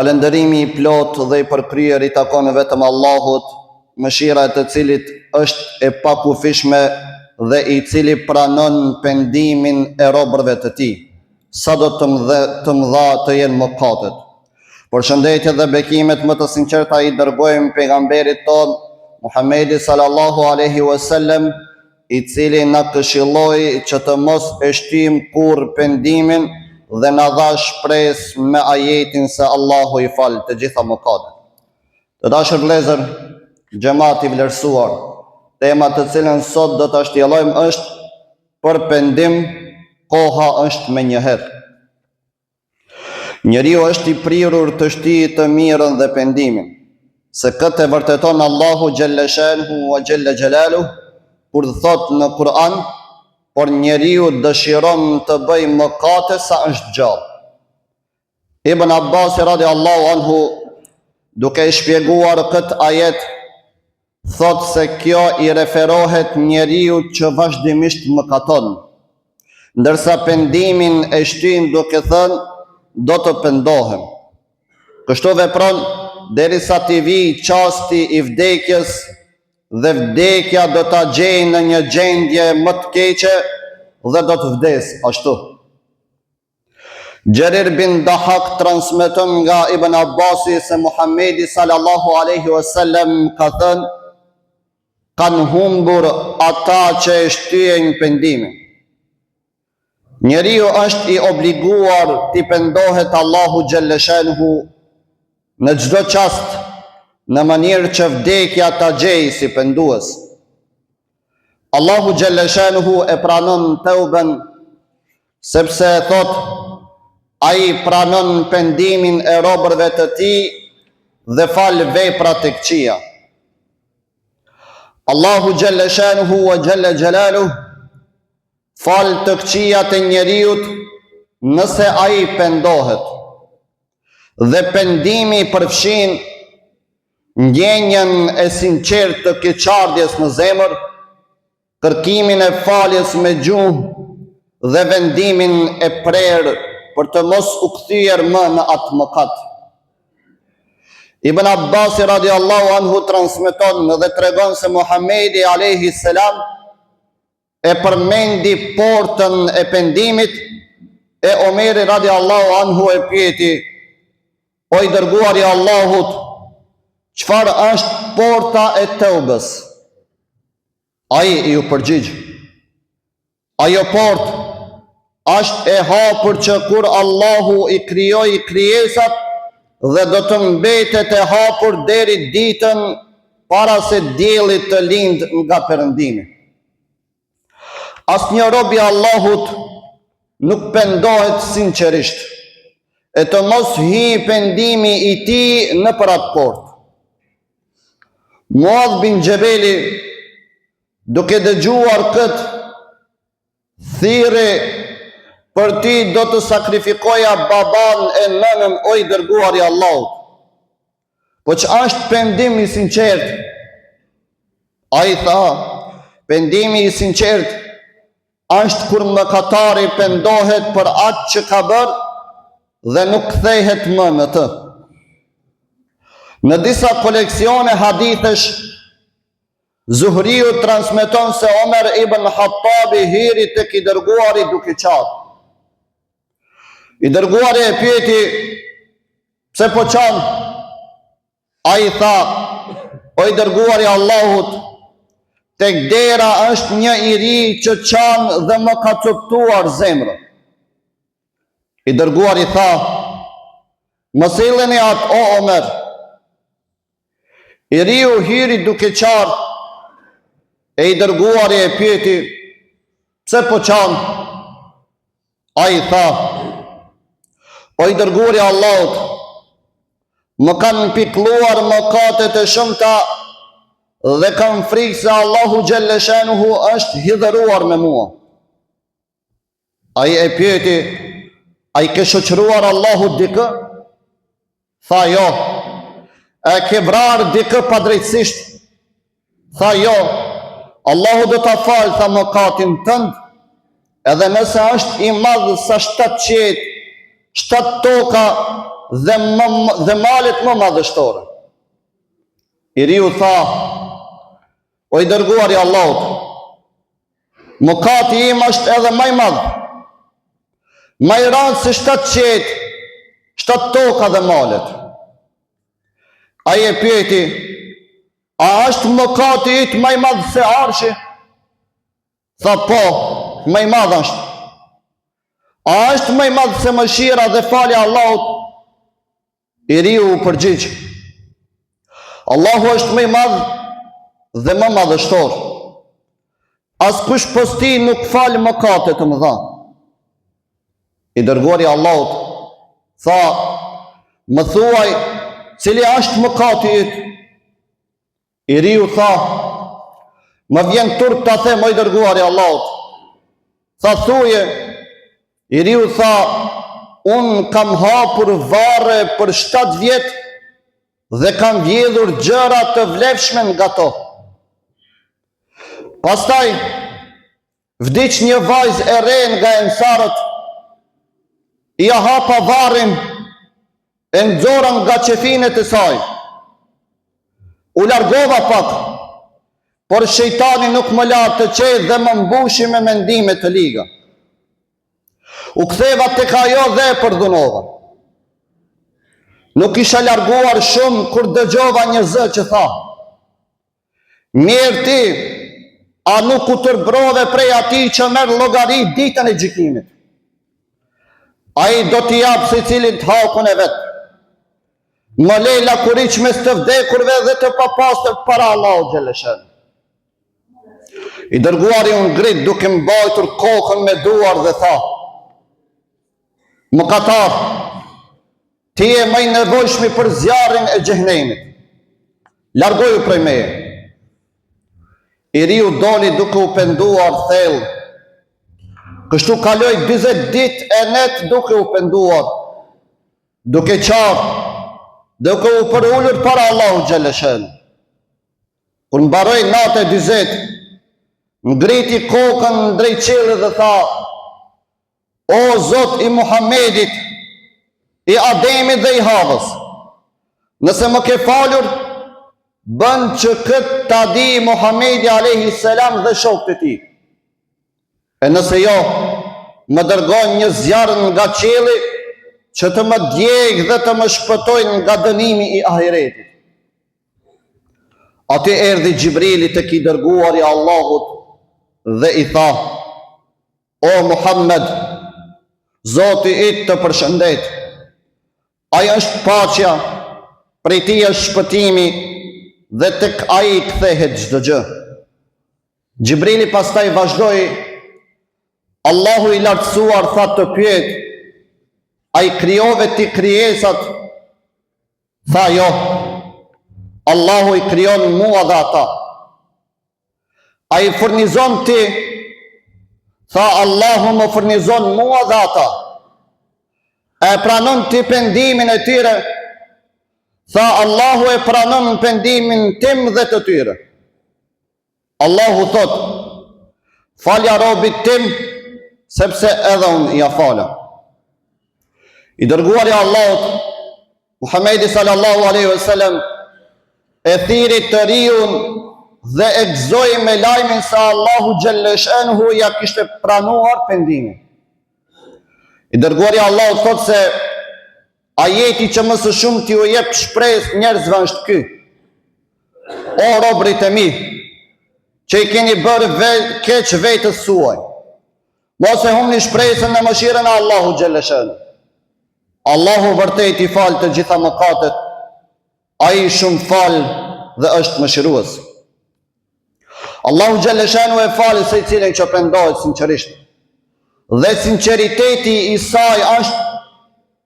Falënderimi i plotë dhe i përkryer i takon vetëm Allahut, mëshira e të cilit është e pakufishme dhe i cili pranon pendimin e robërve të tij, sado të mëdhe, të mëdha të jenë mëkatet. Përshëndetjet dhe bekimet më të sinqerta i dërgojmë pejgamberit tonë Muhammedi sallallahu alaihi wasallam, i cili na këshilloi që të mos e shtyjmë kurrë pendimin dhe na dha shpresë me ajetin se Allahu i fal të gjitha mëkatet. Të dashur vëllezër, xhemat i vlerësuar, tema të cilën sot do ta shtjellojmë është për pendim, koha është menjëherë. Njeriu është i prirur të shtyjë të mirën dhe pendimin, se këtë e vërteton Allahu xhelle shanuhu wa xhelle xhelaluhu kur thotë në Kur'an, por njeriu dëshiron të bëjë mëkate sa është gjallë. Ibn Abbas radiallahu anhu duke e shpjeguar këtë ajet thotë se kjo i referohet njeriut që vazhdimisht mëkaton, ndërsa pendimin e shtyn duke thënë do të pendohem. Kështu vepron derisa t'i vijë çasti i vdekjes dhe vdekja do ta gjejë në një gjendje më të keqe dhe do të vdesë ashtu. Xherir bin Dahak transmeton nga Ibn Abbasi se Muhammedi sallallahu alaihi wasallam ka thënë kanë humbur ata që e shtyjnë pendimin. Njeriu është i obliguar t'i pendohet Allahu xhelle shanuhu në çdo çast në mënyrë që vdekja ta gjejë si pendues. Allahu xhelle shanuhu e pranon teuben Sepse thotë, Ai pranon pendimin e robërve të tij dhe fal veprat e këqija. Allahu xhelle shanuhu wa xhelle xhelaluhu fal të këqijat e njeriut nëse ai pendohet. Dhe pendimi përfshin ndjenjën e sinqertë të keqardhjes në zemër, kërkimin e faljes me gjuhë dhe vendimin e prerë për të mos u kthyer më në atë mëkat. Ibn Abbasi radiallahu anhu transmeton dhe tregon se Muhammedi alejhi selam e përmendi portën e pendimit e Omeri radiallahu anhu e pyeti O i dërguari i Allahut, çfarë është porta e teubës? Ai iu përgjigj, Ajo portë është e hapur që kur Allahu i krijoi krijesat dhe do të mbetet e hapur deri ditën para se dielli të lindë nga perëndimi. Asnjë rob i Allahut nuk pendohet sinqerisht, e të mos hyjë pendimi i tij nëpër atë portë. Muadh bin Xhebeli, duke dëgjuar këtë, thirri për ty do të sakrifikoja babanë e nënën o i dërguar i Allahut. Po ç'është pendim i sinqertë? Ai tha, pendimi i sinqertë është kur mëkatari pendohet për atë që ka bërë dhe nuk kthehet më në të. Në disa koleksione hadithesh, Zuhriu transmeton se Omer ibn Hattabi hyri tek i dërguari duke qarë. I dërguari e pyeti, Pse po qan? Ai tha, o i dërguari i Allahut, tek dera është një i ri që qan dhe më ka coptuar zemrën. I dërguari tha, më silleni atë o Omer. I riu hyri duke qarë, e i dërguari e pyeti, pse po qan? Ai tha, o i dërguari i Allahut, më kanë pikëlluar mëkatet e shumta dhe kam frikë se Allahu xhelle shanuhu është hidhëruar me mua. Ai e pyeti, a i ke shoqëruar Allahut dikë? Tha jo. A e ke vrarë dikë padrejtësisht? Tha jo. Allahu do ta falë, tha mëkatin tënd, edhe nëse është i madh sa shtatë qiejt, shtatë toka dhe, më, dhe malet më madhështore. I riu tha, o i dërguari i Allahut, mëkati im është edhe ma i madh, ma i randë se shtatë qiejt, shtatë toka dhe malet. Ai e pyeti, a është mëkati yt ma i madh se arshi? Tha po, ma i madh është. A është ma i madh se mëshira dhe falja e Allahut? I riu u përgjigj. Allahu është më i madh dhe më madhështor. Askush pos tij nuk fal mëkate të mëdha. I dërguari i Allahut tha, më thuaj, cili është mëkati yt? I riu tha, më vjen turp ta them o i dërguari i Allahut. Tha thuje, i riu tha, unë kam hapur varre për 7 vjet dhe kam vjedhur gjëra të vlefshme nga to. Pastaj, Vdiq një vajzë e re nga ensarët, ia hapa varrin, e nxora nga qefinet e saj. U largova pak, por shejtani nuk më la të qetë dhe më mbushi me mendime të liga. U ktheva tek ajo dhe e përdhunova. Nuk isha larguar shumë kur dëgjova një zë që tha: Mjerë ti, a nuk u turpërove prej atij që merr llogari ditën e gjykimit? Ai do t'i japë secilit hakun e vet. Më le lakuriq mes të vdekurve dhe të papastër para Allahut xhelleshanuhu. I dërguari u ngrit duke mbajtur kokën me duar dhe tha, Mëkatar, ti je më i nevojshmi për zjarrin e xhehenemit. Largoju prej meje. I riu doli duke u penduar thellë. Kështu kaloi 40 ditë e net duke u penduar, duke qarë, duke u përulur para Allahut xhelleshanuhu. Kur mbaroi nata e 40, ngriti kokën drejt qiellit dhe tha, O Zot i Muhammedit, i Ademit dhe i Havës, nëse më ke falur, bën që këtë ta di Muhammedi alejhi selam dhe shokët e tij. E nëse jo, më dërgo një zjarr nga qielli që të më djegë dhe të më shpëtojë nga dënimi i ahiretit. Aty erdhi Xhibrili tek i dërguari i Allahut dhe i tha, O Muhammed, Zoti yt të përshëndet. Ai është paqja, prej tij është shpëtimi dhe tek ai kthehet çdo gjë. Xhibrili pastaj vazhdoi, Allahu i lartësuar tha të pyet, a i krijove ti krijesat? Tha jo, Allahu i krijon mua dhe ata. A i furnizon ti? Tha Allahu më furnizon mua dhe ata. A e pranon ti pendimin e tyre? Tha Allahu e pranon pendimin tim dhe të tyre. Allahu thotë, falja robit tim, sepse edhe unë ia fala. I dërguari i Allahut, Muhammedi sallallahu aleyhi ve sellem, e thirri të riun dhe e gëzoi me lajmin se Allahu xhelleshanuhu ia kishte pranuar pendimin. I dërguari i Allahut thotë se ajeti që më së shumti u jep shpresë njerëzve është ky. O robërit e mi, që i keni bërë ve, keq vetes suaj, mos e humni shpresën në mëshirën e Allahut xhelleshanuhu. Allahu vërtet i fal të gjitha mëkatet, Ai shumë fal dhe është mëshirues. Allahu xhelleshanuhu e fal secilin që pendohet sinqerisht. Dhe sinqeriteti i saj është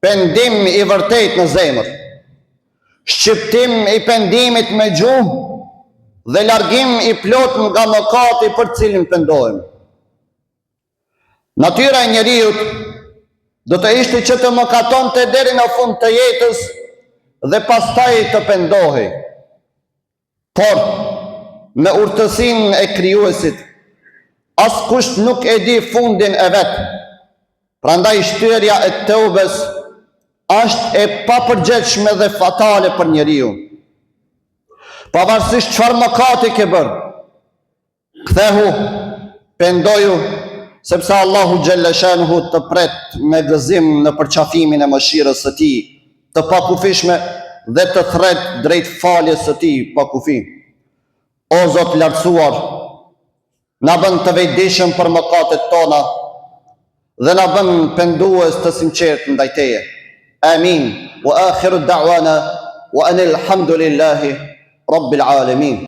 pendim i vërtetë në zemër. Shqiptim i pendimit me gjuhë dhe largim i plotë nga mëkati për të cilin pendohemi. Natyra e njeriut do të ishte që të mëkatonte deri në fund të jetës dhe pastaj të pendohej. Por, me urtësinë e krijuesit, askush nuk e di fundin e vet. Prandaj shtyrja e teubes. është e papërgjegjshme dhe fatale për njeriun. Pavarësisht çfarë mëkati ke bërë, kthehu, pendoju, sepse Allahu xhelle shanuhu të pret me gëzim në përqafimin e mëshirës së tij të pakufishme dhe të thërret drejt faljes së tij pa kufi. O Zot i lartësuar, na bën të vetëdijshëm për mëkatet tona dhe na bën pendues të sinqertë ndaj teje. Amin. Wa akhiru da'wana wa anil hamdulillahi rabbil alamin.